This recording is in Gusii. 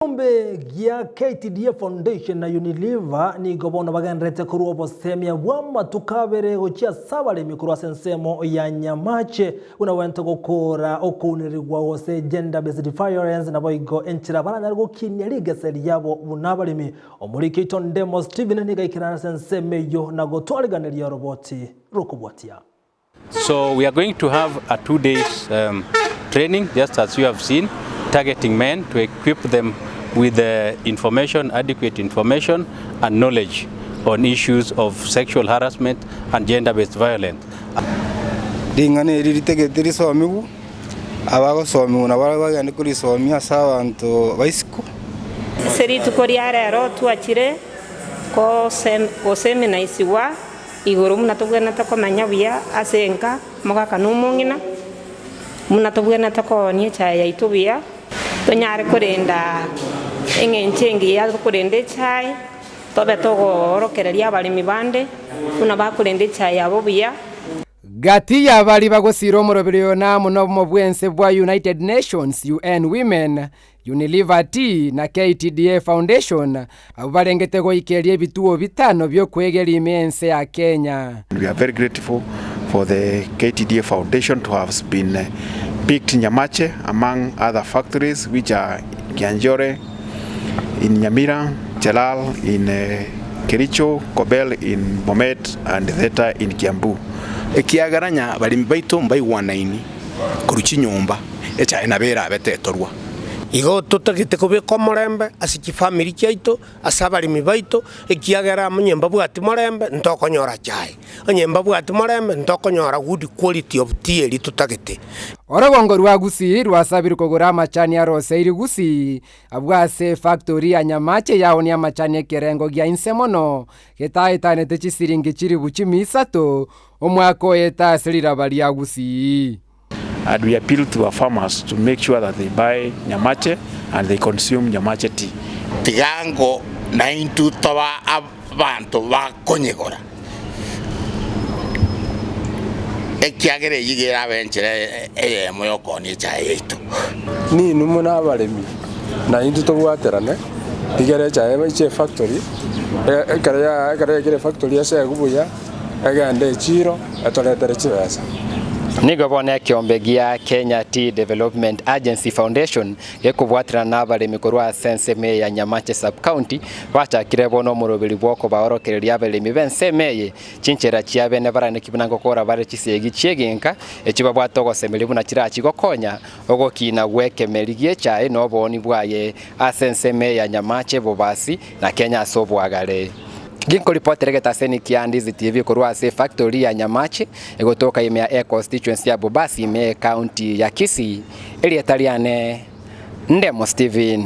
Ekeombe gia KTDA Foundation na Unilever nigo bono bagendererete korua obosemia bw'amatuko abere gochia ase abaremi korwa ase ensemo ya Nyamache buna bagwenerete gokora okounerigwa gose gender based violence naboigo enchera baranyare gokinia rigesa riabo buna abaremi. Omoriki oito Ndemo Stephen nigo aikerana ase ensemo eyio na gotwariganeria oroboti rokobwatia. So we are going to have a 2 days training just as you have seen targeting men to equip them with the information, adequate information and knowledge on issues of sexual harassment and gender based violence. Ring'ana eri ritegete risomigwe, abagosomigwa nabo bagende korisomia ase abanto ba isiko. Ase rituko ria rero twachire goseminaisigwa Igoro buna tobwenerete komenya buya ase enka, omogaka na omong'ina, buna tobwenerete koonia echae yaito buya, tonyare korenda eng'encho engiya y'okorenda echae, tobe togoorokereria abaremi bande buna bakorenda echae yabo buya. Gati y'abaria bagosira omoroberi oyo namo nobomo bw'ense bwa United Nations, UN Women, Unilever Tea na KTDA Foundation, abwo barengete goikeria ebituo bitano bi'okwegeria ime y'ense ya Kenya. We are very grateful for the KTDA Foundation to have been picked Nyamache among other factories which are Kianjore in Nyamira, Chelal in Kericho, Kobel in Bomet and Theta in Kiambu. Ekiagera ng'a abaremi baito mbaigwanaini korwa chinyomba, echaye nabo erabe tetorwa. Igo totagete kobeka omorembe ase chifamiri chiaito, ase abaremi baito, ekiagera onye mbabwati morembe ntokonyora chae, onye mbabwati morembe ntokonyora good quality of tea eria totagete. Orogongo rwa Gusii rwasabirwe kogora amachani aroseiri Gusii, abwo ase efactori ya Nyamache yaonia amachani ekerengo gia inse mono, getaetanete chisiringi chilifu chimia isato, omwaka oete ase riraba ria Gusii. And we appeal to our farmers to make sure that they buy Nyamache and they consume Nyamache tea. Tiga naintwe tobe abanto bakonyegora, ekiagera eyio iga erabe enchera eyemo y'okoonia echae yaito. Ninwe buna abaremi, na intwe tobwaterane, tigere echae eche efactory, ekero ya ekero yaikire efactory esegwe buya, egende echiro, etoretere chibesa. Nigo bono ekeombe gia Kenya Tea Development Agency Foundation gekobwaterana na abaremi korwa ase ensemo eye ya Nyamache Sub-County bachakire bono omoroberi bw'okobaorokereria abaremi b'ensemo eye chinchera chia bene baraneki buna ngokora bare chisegi chi'egenka echio babwate ogosemeria buna chirachi gokonya ogokina gw'ekemeri gi'echae na obooni bwaye ase ensemo eye ya Nyamache, Bobasi na Kenya ase oboagare. Ginkoripotera egetaseni kia Ndizi TV korwa ase efactory ya Nyamache egotoka ime ya econstituency ya Bobasi ime y'ecounty ya Kisii, erieta riane Ndemo Stephen.